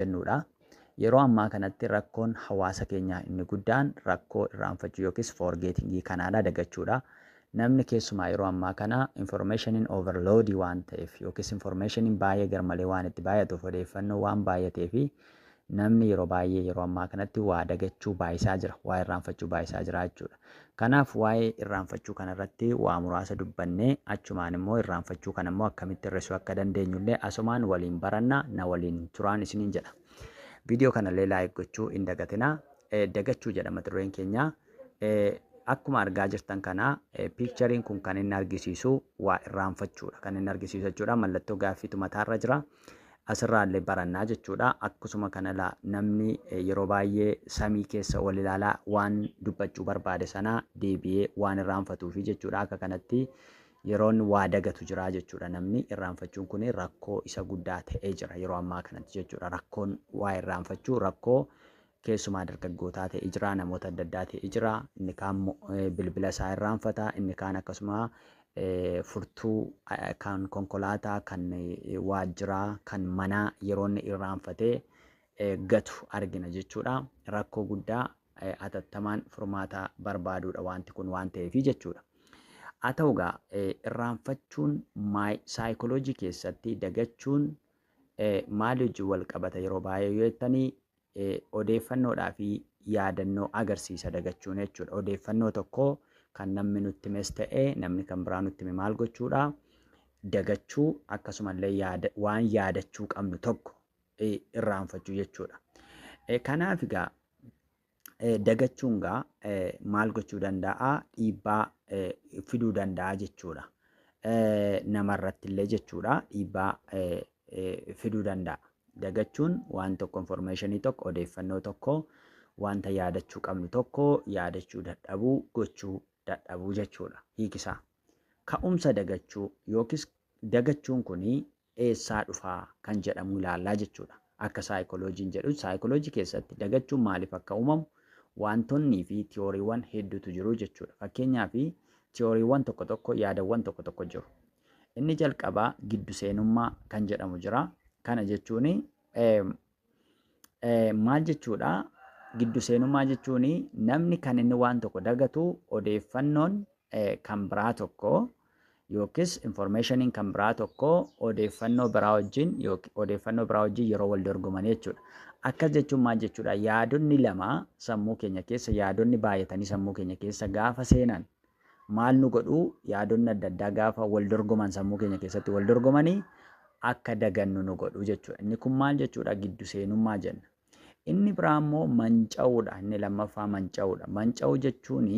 Jennuudha. Yeroo ammaa kanatti rakkoon hawaasa keenyaa inni guddaan rakkoo irraanfachuu yookiis forgetting kanaadha, dagachuudha. Namni keessumaa yeroo ammaa kana informationiin overload waan ta'eef yookiis informationiin baay'ee garmalee waan itti baay'atuuf, odeeffannoo waan baay'atee fi namni yeroo baay'ee yeroo ammaa kanatti waa dagachuu baay'isaa jira, waa irraanfachuu baay'isaa jira jechuudha. Kanaaf waa'ee irraanfachuu kanarratti waa muraasa dubbannee, achumaan immoo irraanfachuu kana immoo akkamitti hir'isuu akka dandeenyullee asumaan waliin baranna, na waliin turaan isiniin jedha. Viidiyoo kanallee like gochuu hin dagatinaa. Dagachuu jedha mata dureen keenya. Akkuma argaa jirtan kana, pictureiin kun kan inni argisiisu waa irraanfachuudha. Kan inni argisiisu jechuudha. Mallattoo gaaffiitu mataarra jira. Asirraallee barannaa jechuudha. Akkasuma kana namni yeroo baay'ee samii keessa ol ilaalaa waan dubbachuu barbaade sana deebi'ee waan irraanfatuufi jechuudha. Akka kanatti yeroon waa dagatu jira jechuudha. Namni irraanfachuun kun rakkoo isa guddaa ta'ee jira yeroo ammaa kanatti jechuudha. Rakkoon waa irraanfachuu rakkoo keessumaa dargaggootaa ta'ee jira, namoota adda addaa ta'ee jira. Inni kaan bilbila isaa irraanfata, inni kaan akkasuma furtuu kan konkolaataa, kan waajjiraa, kan manaa yeroo inni irraanfatee gatu argina jechuudha. Rakkoo guddaa hatattamaan furmaata barbaaduudha wanti kun waan ta'eefi jechuudha. Haa ta'u egaa, irraanfachuun saayikooloojii keessatti dagachuun maali wajjin wal qabata yeroo baay'ee yoo jettanii, odeeffannoodhaa fi yaadannoo agarsiisa dagachuun jechuudha. Odeeffannoo tokko kan namni nutti himes ta'e namni kan biraa nutti hime maal gochuudha? Dagachuu, akkasumallee waan yaadachuu qabnu tokko irraanfachuu jechuudha. Kanaaf egaa dagachuun gaa maal gochuu danda'a? Dhiibbaa fiduu danda'a jechuudha. Namarratti illee jechuudha, dhiibbaa fiduu danda'a. Dagachuun waan tokko, informationii tokko, odeeffannoo tokko, wanta yaadachuu qabnu tokko yaadachuu dadhabuu, gochuu dadhabuu jechuudha hiikisaa. Ka'umsa dagachuu yookiis dagachuun kun eessaa dhufaa kan jedhamu ilaallaa jechuudha. Akka saayikolojiin jedhu, saayikoloojii keessatti dagachuun maaliif akka uumamu wantoonnii fi tiyooriiwwan hedduutu jiru jechuudha. Fakkeenyaaf, tiyooriiwwan tokko tokko, yaadawwan tokko tokko jiru. Inni jalqabaa giddu seenummaa kan jedhamu jira. Kana jechuun maal jechuudha? Giddu seenummaa jechuun namni kan inni waan tokko dagatu odeeffannoon kan biraa tokko yookiis informationiin kan biraa tokko odeeffannoo biraa wajjin yeroo wal dorgoman jechuudha. Akkas jechuun maal jechuudha? Yaadonni lama sammuu keenya keessa, yaadonni baay'atanii sammuu keenya keessa gaafa seenan maal nu godhuu? Yaadonni adda addaa gaafa wal dorgoman, sammuu keenya keessatti wal dorgomanii akka dagannu nu godhu jechuudha. Inni kun maal jechuudha? Giddu seenummaa jenna. Inni biraa immoo manca'uudha. Inni lammaffaa manca'uudha. Manca'uu jechuun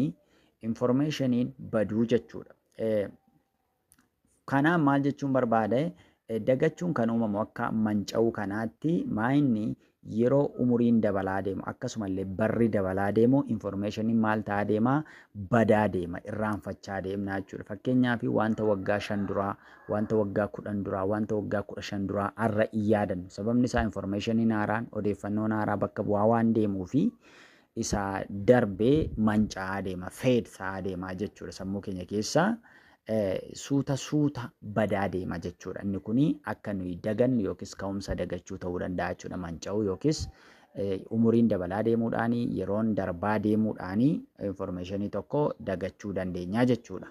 informationiin baduu jechuudha. Kanaaf maal jechuun barbaade? Dagachuun kan uumamu akka manca'uu kanaatti maayinni yeroo umuriin dabalaa deemu, akkasumallee barri dabalaa deemu, informationiin maal ta'aa deema? Badaa deema, irraanfachaa deemna jechuudha. Fakkeenyaaf, wanta waggaa 5 duraa, wanta waggaa 10 duraa, wanta waggaa 15 duraa har'a hin yaadannu. Sababni isaa informationiin haaraan, odeeffannoon haaraa bakka bu'aa waan deemuu fi isa darbee manca'aa deema, fade ta'aa deema jechuudha. Sammuu keenya keessa suuta suuta badaa deema jechuudha. Inni kuni akka nuyi dagannu yookiis ka'umsa dagachuu ta'uu danda'a jechuudha. Manca'uu yookiis umuriin dabalaa deemuudhaani, yeroon darbaa deemuudhaani informationii tokko dagachuu dandeenya jechuudha.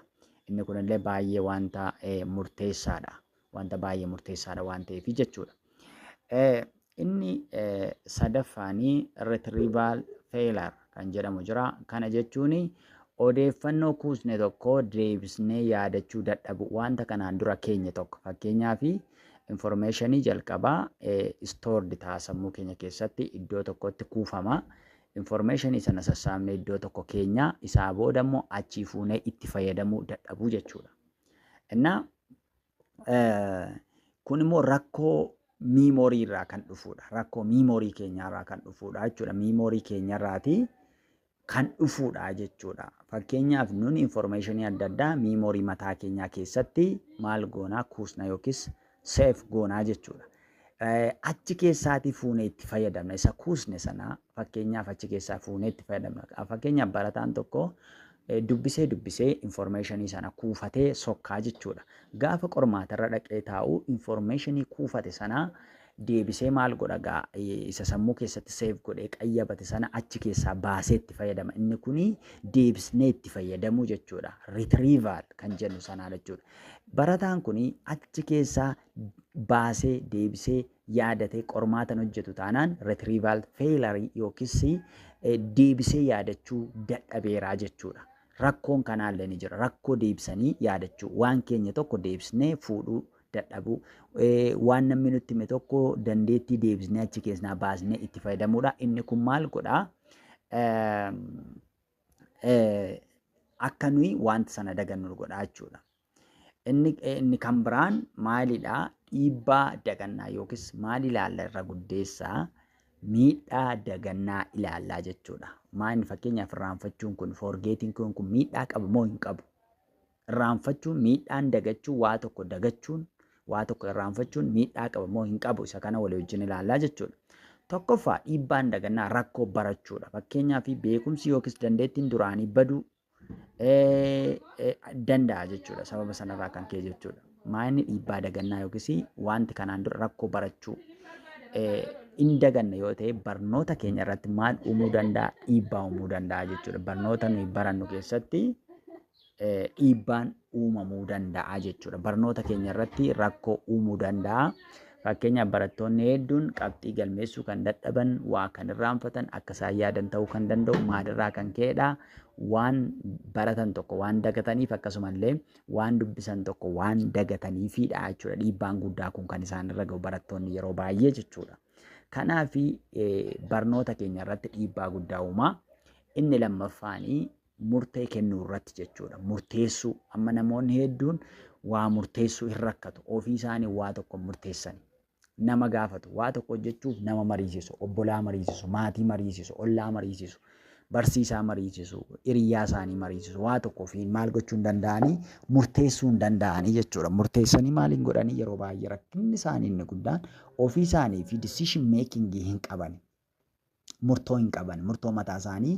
Inni kunillee baay'ee wanta murteessaadha. Wanta baay'ee murteessaadha waan ta'eef jechuudha. Inni sadaffaanii retrieval failure kan jedhamu jira. Kana jechuun odeeffannoo kuusne tokko deebisnee yaadachuu dadhabu, wanta kanaan dura keenye tokko. Fakkeenyaaf, informationii jalqabaa stored ta'a, sammuu keenya keessatti iddoo tokkotti kuufama. Informationii sana sassaabnee iddoo tokko keenya, isaa booda immoo achii fuunee itti fayyadamuu dadhabuu jechuudha. Innaa kun immoo rakkoo memory irraa kan dhufudha. Rakkoo memory keenyarraa kan dhufudha jechuudha. Memory keenyarraati kan dhufudha jechuudha. Fakkeenyaaf, nuni informationii adda addaa memory mataa keenyaa keessatti maal goonaa? Kuusna yookiis save goonaa jechuudha. Achi keessaatii fuunee itti fayyadamna. Isa kuusne sana fakkeenyaaf achi keessaa fuunee itti fayyadamna. Fakkeenyaaf, barataan tokko dubbisee dubbisee informationii sana kuufatee sokkaa jechuudha. Gaafa qormaatarra dhaqee taa'u informationii kuufate sana Deebisee maal godha gaa, isa sammuu keessatti save godhee qayyabate sana achi keessaa baasee itti fayyadama. Inni kuni deebisnee itti fayyadamuu jechuudha. Retrieval kan jennu sanaa jechuudha. Barataan kuni achi keessaa baasee deebisee yaadatee qormaatan hojjetu taanaan retrieval failure yookiis deebisee yaadachuu dadhabeeraa jechuudha. Rakkoon kanaallee ni jira. Rakkoo deebisanii yaadachuu, waan keenya tokko deebisnee fuudhuu dadhabuu, waan namni nutti hime tokko dandeettii deebisnee achi keessaa baasnee itti fayyadamuudha. Inni kun maal godhaa? Akka nuyi wanta sana dagannu godhaa jechuudha. Inni kan biraan maalidhaa? Dhiibbaa dagannaa yookiis maal ilaalla irra guddeessaa? Miidhaa dagannaa ilaallaa jechuudha. Maal, fakkeenyaaf, irraanfachuun kun, forgetting kun miidhaa qaba moo hin qabu? Irraanfachuun, miidhaan dagachuu, waa tokko dagachuun, waa tokko irraanfachuun miidhaa qaba moo hin qabu? Isa kana walii wajjin ilaallaa jechuudha. Tokkoffaa, dhiibbaan dagannaa rakkoo barachuudha. Fakkeenyaaf, beekumsi yookiis dandeettiin duraanii baduu danda'a jechuudha. Sababa sanarraa kan ka'e jechuudha. Maayinni dhiibbaa dagannaa yookiis wanti kanaan dura rakkoo barachuu hin daganne yoo ta'e, barnoota keenya irratti maal uumuu danda'a? Dhiibbaa uumuu danda'a jechuudha. Barnoota nuyi barannu keessatti dhiibbaan uumamuu danda'a jechuudha. Barnoota keenya irratti rakkoo uumuu danda'a. Fakkeenyaaf, barattoonni hedduun qabxii galmeessuu kan dadhaban, waa kan irraanfatan, akka isaan yaadan ta'uu kan danda'u maalirraa kan ka'edha? Waan baratan tokko waan dagataniif, akkasumallee waan dubbisan tokko waan dagataniifidha jechuudha. Dhiibbaan guddaa kun kan isaan irra gahu barattoonni yeroo baay'ee jechuudha. Kanaaf barnoota keenya irratti dhiibbaa guddaa uumaa. Inni lammaffaanii murtee kennuu irratti jechuudha. Murteessuu, amma namoonni hedduun waa murteessuu hin rakkatu. Ofii isaanii waa tokko murteessani. Nama gaafatu. Waa tokko hojjechuuf nama mariisisu, obbolaa mariisisu, maatii mariisisu, ollaa mariisisu, barsiisaa mariisisu, hiriyaa isaanii mariisisu. Waa tokko ofiin maal gochuu hin danda'anii? Murteessuu hin danda'anii jechuudha. Murteessanii maaliin godhanii? Yeroo baay'ee rakkinni isaanii inni guddaan ofii isaanii fi decision making hin qaban. Murtoo hin qaban. Murtoo mataa isaanii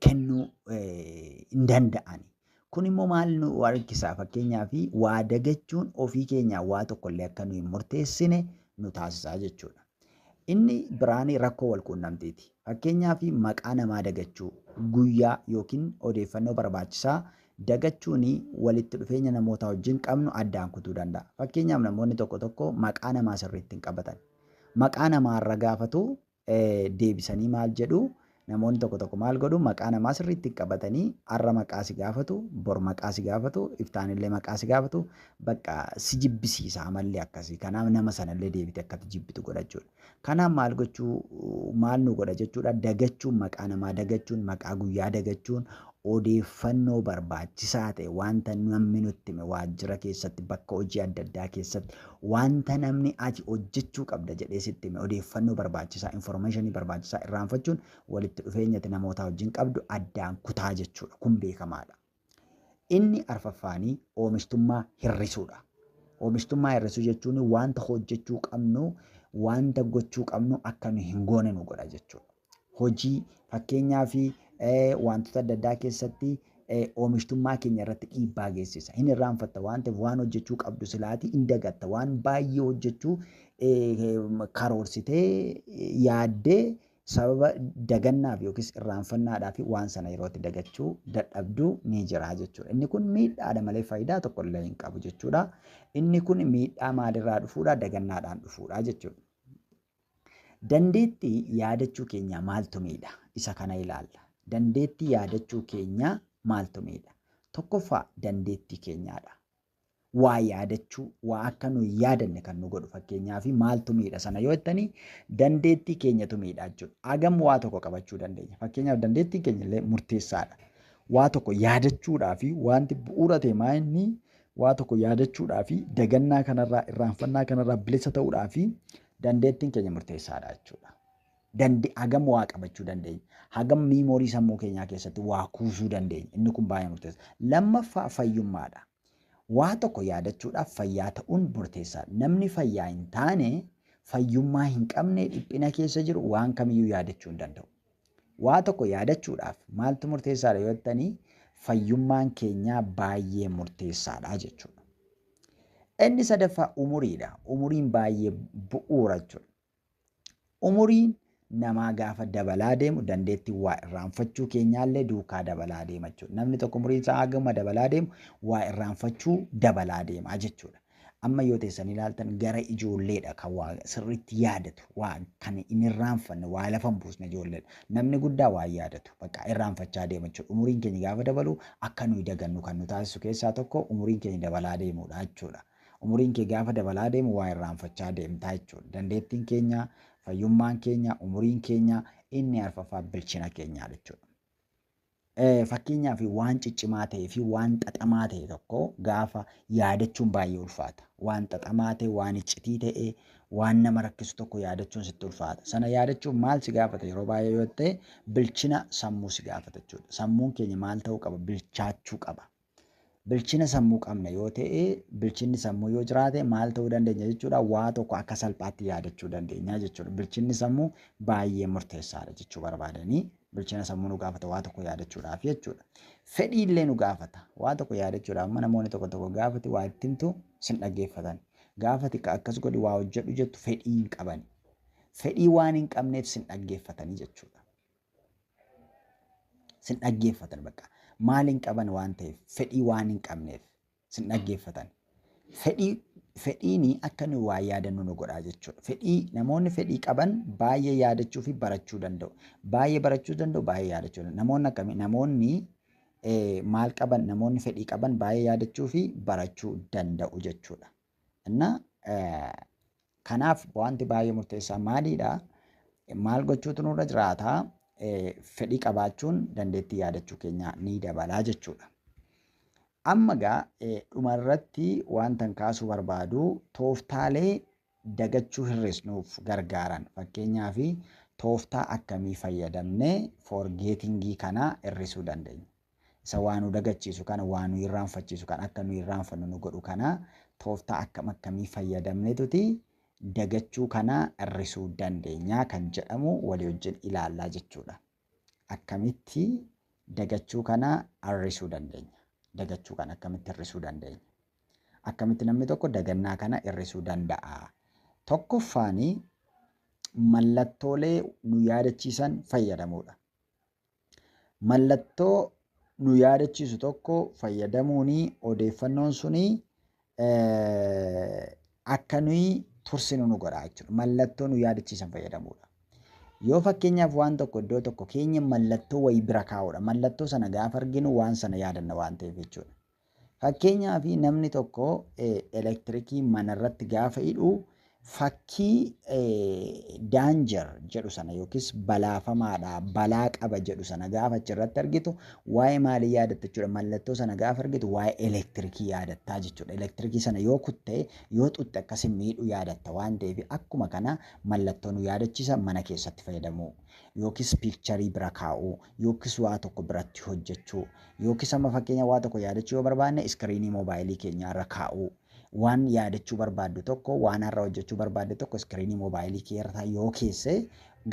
kennuu hin danda'ani. Kun immoo maal nu harkisa? Fakkeenyaaf, waa dagachuun ofii keenyaa waa tokkollee akka nuyi murteessine nu taasisa jechuudha. Inni biraan rakkoo wal quunnamtiiti. Fakkeenyaaf, maqaa namaa dagachuu, guyyaa yookiin odeeffannoo barbaachisaa dagachuun walitti dhufeenya namoota wajjin qabnu addaan kutuu danda'a. Fakkeenyaaf, namoonni tokko tokko maqaa namaa sirriitti hin qabatan. Maqaa namaarra gaafatu deebisanii maal jedhu? Namoonni tokko tokko maal godhu? Maqaa namaa sirriitti qabatanii, har'a maqaa si gaafatu, bor maqaa si gaafatu, iftaanillee maqaa si gaafatu, bakka si jibbisiisa amalli akkasii. Kanaaf nama sanallee deebite akkati jibbitu godhachuudha. Kanaaf maal gochuu, maal nu godha jechuudha? Dagachuun, maqaa namaa dagachuun, maqaa guyyaa dagachuun, odeeffannoo barbaachisaa ta'e, wanta namni nutti hime waajjira keessatti, bakka hojii adda addaa keessatti, wanta namni ati hojjechuu qabda jedhee sitti hime, odeeffannoo barbaachisaa, informationii barbaachisaa irraanfachuun walitti dhufeenya ati namoota wajjin qabdu addaan kutaa jechuudha. Kun beekamaadha. Inni arfaffaanii oomishtummaa hir'isuudha. Oomishtummaa hir'isuu jechuun wanta hojjechuu qabnu, wanta gochuu qabnu akka nu hin goone nu godha jechuudha. Hojii, fakkeenyaaf, wantoota adda addaa keessatti oomishtummaa keenya irratti dhiibbaa geessisa. Hin irraanfatta waan ta'eef, waan hojjechuu qabdu silaatii hin dagatta. Waan baay'ee hojjechuu karoorsitee yaaddee, sababa dagannaaf yookiis irraanfannaadhaaf waan sana yerootti dagachuu dadhabduu ni jira jechuudha. Inni kun miidhaadha malee faayidaa tokko illee hin qabu jechuudha. Inni kun miidhaa maalirraa dhufuudha? Dagannaadhaan dhufuudha jechuudha. Dandeettii yaadachuu keenyaa maaltu miidha? Isa kana ilaalla. Dandeettii yaadachuu keenyaa maaltu miidha? Tokkoffaa, dandeettii keenyaadha. Waa yaadachuu, waa akka nuyi yaadanne kan nu godhu, fakkeenyaaf, maaltu miidha sana yoo jettanii, dandeettii keenyatu miidha jechuudha. Hagam waa tokko qabachuu dandeenya? Fakkeenyaaf, dandeettiin keenya illee murteessaadha. Waa tokko yaadachuudhaa fi wanti bu'uura ta'e maa inni? Waa tokko yaadachuudhaa fi dagannaa kanarraa, irraanfannaa kanarraa bilisa ta'uudhaa fi dandeettiin keenya murteessaadha jechuudha. Hagam waa qabachuu dandeenya? Hagam memory sammuu keenyaa keessatti waa kuusuu dandeenya? Inni kun baay'ee murteessa. Lammaffaa, fayyummaadha. Waa tokko yaadachuudhaaf fayyaa ta'uun murteessaadha. Namni fayyaa hin taane, fayyummaa hin qabne, dhiphina keessa jiru, waan kamiyyuu yaadachuu hin danda'u. Waa tokko yaadachuudhaaf maaltu murteessaadha yoo jettanii, fayyummaan keenyaa baay'ee murteessaadha jechuudha. Inni sadaffaa umuriidha. Umuriin baay'ee bu'uura jechuudha. Umuriin namaa gaafa dabalaa deemu dandeettii waa irraanfachuu keenyaallee duukaa dabalaa deema jechuudha. Namni tokko umuriin isaa haguma dabalaa deemu waa irraanfachuu dabalaa deema jechuudha. Amma yoo teessan ilaaltan gara ijoolleedha kan waa sirriitti yaadatu, waa kan hin irraanfanne, waa lafa hin buusne ijoolleedha. Namni guddaa waa yaadatu bakka irraanfachaa deema jechuudha. Umuriin keenya gaafa dabalu akka nuyi dagannu kan nu taasisu keessaa tokko umuriin keenya dabalaa deemudha jechuudha. Umuriin kee gaafa dabalaa deemu waa irraanfachaa deemtaa jechuudha. Dandeettiin keenya, fayyummaan keenya, umuriin keenya. Inni arfaffaa bilchina keenyaa jechuudha. Fakkeenyaaf, waan ciccimaa ta'ee fi waan xaxamaa ta'e tokko gaafa yaadachuun baay'ee ulfaata. Waan xaxamaa ta'e, waan iccitii ta'e, waan nama rakkisu tokko yaadachuun sitti ulfaata. Sana yaadachuuf maal si gaafata yeroo baay'ee yoo ta'e? Bilchina sammuu si gaafata jechuudha. Sammuun keenya maal ta'uu qaba? Bilchaachuu qaba. Bilchina sammuu qabna yoo ta'e, bilchinni sammuu yoo jiraate, maal ta'uu dandeenya jechuudha? Waa tokko akka salphaatti yaadachuu dandeenya jechuudha. Bilchinni sammuu baay'ee murteessaadha jechuu barbaadanii, bilchina sammuu nu gaafata waa tokko yaadachuudhaaf jechuudha. Fedhii illee nu gaafata. Waa tokko yaadachuudhaaf amma namoonni tokko tokko gaafati waa itti himtu sin dhaggeeffatan. Gaafati akkas godhi, waa hojjedhu jettu, fedhii hin qaban. Fedhii waan hin qabneef sin dhaggeeffatanii jechuudha. Sin dhaggeeffatan bakka. Maal hin qaban waan ta'eef? Fedhii waan hin qabneef sin dhaggeeffatan. Fedhiini akka nu waa yaadannu nu godhaa jechuudha. Fedhii, namoonni fedhii qaban baay'ee yaadachuu fi barachuu danda'u. Baay'ee barachuu danda'u, baay'ee yaadachuu danda'u. Namoonni akkamii? Namoonni maal qaban? Namoonni fedhii qaban baay'ee yaadachuu fi barachuu danda'u jechuudha. Inna kanaaf wanti baay'ee murteessaa maaliidha? Maal gochuutu nurra jiraataa? Fedhii qabaachuun dandeettii yaadachuu keenya ni dabalaa jechuudha. Amma gaa dhumarratti wantan kaasuu barbaadu tooftaalee dagachuu hir'isnuuf gargaaran. Fakkeenyaaf, tooftaa akkamii fayyadamnee forgettingii kana hir'isuu dandeenya? Isa waa nu dagachiisu kana, waa nu irraanfachiisu kana, akka nu irraanfannu nu godhu kana, tooftaa akkam akkamii fayyadamneetuti dagachuu kana hir'isuu dandeenya kan jedhamu walii wajjin ilaallaa jechuudha. Akkamitti dagachuu kana hir'isuu dandeenya? Dagachuu kana akkamitti hir'isuu dandeenya? Akkamitti namni tokko dagannaa kana hir'isuu danda'a? Tokkoffaani, mallattoolee nu yaadachiisan fayyadamuudha. Mallattoo nu yaadachiisu tokko fayyadamuuni odeeffannoon suni akka nuyi tursinu nu godha jechuudha. Mallattoo nu yaadachiisan fayyadamuudha. Yoo fakkeenyaaf waan tokko iddoo tokko keenya mallattoo wayii bira kaa'uudha. Mallattoo sana gaafa arginu waan sana yaadanna waan ta'eef jechuudha. Fakkeenyaaf, namni tokko elektirikii manarratti gaafa hidhu fakkii "danger" jedhu sana yookiis "balaafamaadha, balaa qaba" jedhu sana gaafa achirratti argitu waa'ee maalii yaadatta jechuudha? Mallattoo sana gaafa argitu waa'ee elektirikii yaadattaa jechuudha. Elektirikii sana yoo kutte, yoo xuxxe, akkasin miidhuu yaadatta waan ta'eef, akkuma kana mallattoo nu yaadachiisa mana keessatti fayyadamuu yookiis picturii bira kaa'uu yookiis waa tokko biratti hojjechuu yookiis amma fakkeenya waa tokko yaadachuu yoo barbaanne screenii moobaayilii keenyaa irra kaa'uu. Waan yaadachuu barbaaddu tokko, waan har'a hojjechuu barbaaddu tokko screenii moobaayilii kee irra yoo keesse,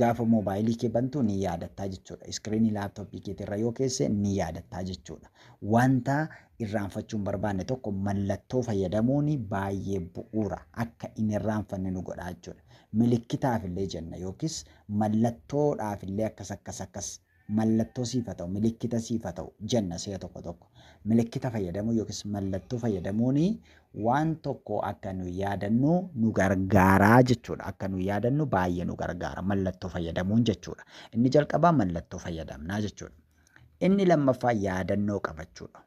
gaafa moobaayilii kee bantu ni yaadattaa jechuudha. Screenii laaptooppii keetirra yoo keesse ni yaadattaa jechuudha. Wanta irraanfachuu hin barbaanne tokko mallattoo fayyadamuun baay'ee bu'uura, akka hin irraanfanne nu godha jechuudha. Milikkitaaf illee jenna yookiis mallattoodhaaf illee akkas akkas akkas mallattoo siif haa ta'u, milikkita siif haa ta'u jenna si'a tokko tokko. Milikkita fayyadamuu yookiis mallattoo fayyadamuun waan tokko akka nu yaadannu nu gargaaraa jechuudha. Akka nu yaadannu baay'ee nu gargaara mallattoo fayyadamuun jechuudha. Inni jalqabaa mallattoo fayyadamnaa jechuudha. Inni lammaffaa yaadannoo qabachuudha.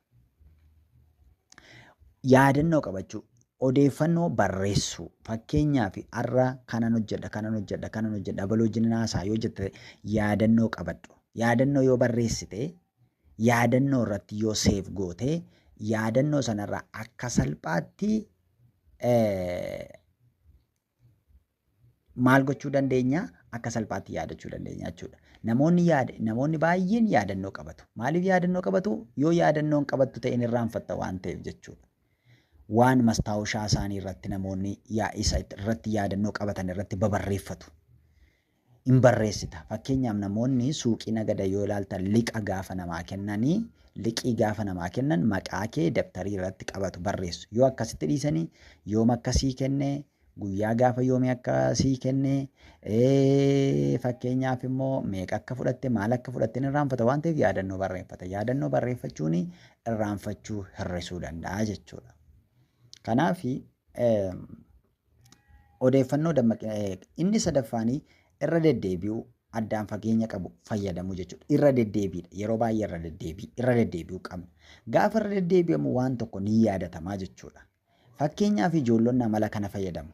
Yaadannoo qabachuu, odeeffannoo barreessuu. Fakkeenyaaf, har'a kanan hojjedha, kanan hojjedha, kanan hojjedha, abaluu wajjin haasaa yoo jette, yaadannoo qabadhu. Yaadannoo yoo barreessite, yaadannoo irratti yoo save goote, yaadannoo sanarraa akka salphaatti maal gochuu dandeenya? Akka salphaatti yaadachuu dandeenya jechuudha. Namoonni baay'een yaadannoo qabatu. Maaliif yaadannoo qabatu? Yoo yaadannoon qabattu ta'e irraanfatta waan ta'eef jechuudha. Waan mastaawushaa isaanii irratti namoonni isa irratti yaadannoo qabatan irratti babarreeffatu. Hin barreessita. Fakkeenyaaf, namoonni suuqii nagada yoo ilaaltan, liqa gaafa namaa kennanii, liqii gaafa namaa kennan, maqaa kee dabtarii irratti qabatu, barreessu. Yoo akkasitti dhiisanii, yoom akkasii kennee, guyyaa gaafa yoomii akkasii kennee, fakkeenyaaf immoo meeqa akka fudhatte, maal akka fudhatte irraanfata waan ta'eef yaadannoo barreeffata. Yaadannoo barreeffachuun irraanfachuu hir'isuu danda'a jechuudha. Kanaaf odeeffannoo dammaqina inni sadaffaanii irra deddeebi'uu addaan fageenya qabu fayyadamuu jechuudha. Irra deddeebiidha. Yeroo baay'ee irra deddeebii, irra deddeebi'uu qabna. Gaafa irra deddeebi'amu waan tokko ni yaadatamaa jechuudha. Fakkeenyaaf, ijoollonni amala kana fayyadamu.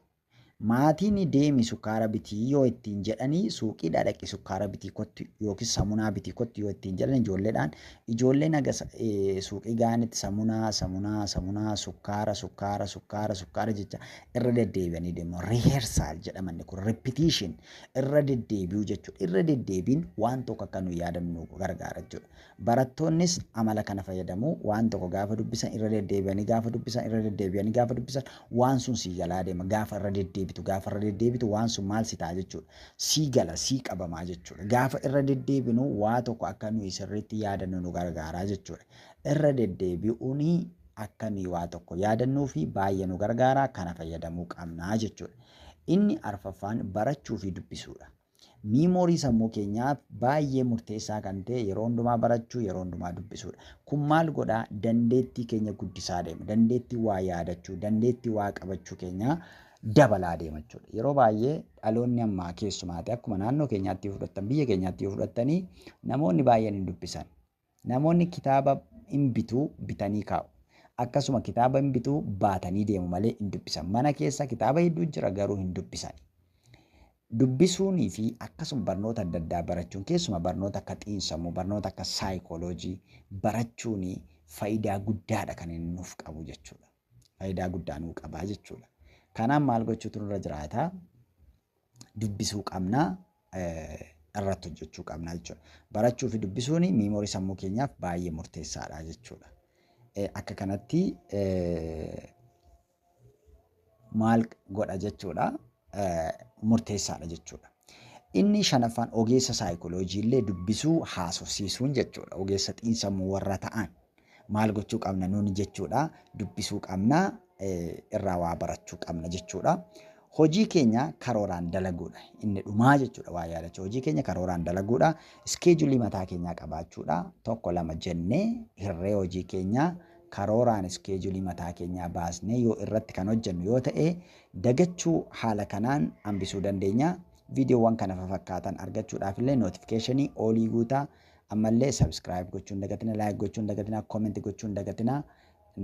Maatiin "Deemi, sukkaara bitii" yoo ittiin jedhanii, "Suuqiidhaa dhaqi, sukkaara bitii kottu" yookiis "Samunaa bitii kottu" yoo ittiin jedhan, ijoolleedhaan, ijoolleen haga suuqii ga'anitti samunaa, samunaa, samunaa, sukkaara, sukkaara, sukkaara, sukkaara jecha irra deddeebi'anii deemu. Rehearsal jedhamanni kun repetition, irra deddeebi'uu jechuudha. Irra deddeebiin waan tokko akka nu yaadannu gargaara jechuudha. Barattoonnis amala kana fayyadamu. Waan tokko gaafa dubbisan, irra deddeebi'anii gaafa dubbisan, irra deddeebi'anii gaafa dubbisan, waan sun sii galaa deema. Gaafa irra deddeebitu, gaafa irra deddeebitu, waan sun maal si ta'a jechuudha. Sii gala, sii qabamaa jechuudha. Gaafa irra deddeebinu waa tokko akka nuyi sirriitti yaadannu nu gargaaraa jechuudha. Irra deddeebi'uun akka nuyi waa tokko yaadannuu fi baay'ee nu gargaara, kana fayyadamuu qabnaa jechuudha. Inni arfaffaan barachuu fi dubbisuudha. Memory sammuu keenyaaf baay'ee murteessaa kan ta'e yeroo hundumaa barachuu, yeroo hundumaa dubbisuudha. Kun maal godhaa? Dandeettii keenya guddisaa deema. Dandeettii waa yaadachuu, dandeettii waa qabachuu keenya dabalaa deema jechuudha. Yeroo baay'ee dhaloonni ammaa keessumaati akkuma naannoo keenyaatti yoo fudhattan, biyya keenyaatti yoo fudhattanii, namoonni baay'een hin dubbisan. Namoonni kitaaba hin bituu, bitanii kaa'u. Akkasuma kitaaba hin bituu, baatanii deemu malee hin dubbisan. Mana keessa kitaaba hedduu jira, garuu hin dubbisan. Dubbisuunii fi akkasuma barnoota adda addaa barachuun, keessumaa barnoota akka xiinsammuu, barnoota akka saayikooloojii barachuun faayidaa guddaadha kan inni nuuf qabu jechuudha. Faayidaa guddaa nuu qabaa jechuudha. Kanaaf maal gochuutu nurra jiraata? Dubbisuu qabnaa, irratti hojjechuu qabnaa jechuudha. Barachuu fi dubbisuun memory sammuu keenyaaf baay'ee murteessaadha jechuudha. Akka kanatti maal godha jechuudha? Murteessaadha jechuudha. Inni shanaffaan ogeessa saayikooloojii illee dubbisuu, haasofsiisuun jechuudha. Ogeessa xiinsammuu warra ta'an maal gochuu qabna nuni jechuudha? Dubbisuu qabna, irraa waa barachuu qabna jechuudha. Hojii keenya karooraan dalaguudha. Inni dhumaa jechuudha waa yaadachuu. Hojii keenya karooraan dalaguudha. Schedule mataa keenyaa qabaachuudha. Tokko, lama jennee hirree hojii keenyaa karooraan schedule mataa keenyaa baasnee yoo irratti kan hojjennu yoo ta'e, dagachuu haala kanaan hambisuu dandeenya. Viidiyoowwan kana fakkaatan argachuudhaaf illee notification all guutaa. Ammallee subscribe gochuun dagatina, like gochuun dagatina, comment gochuun dagatina.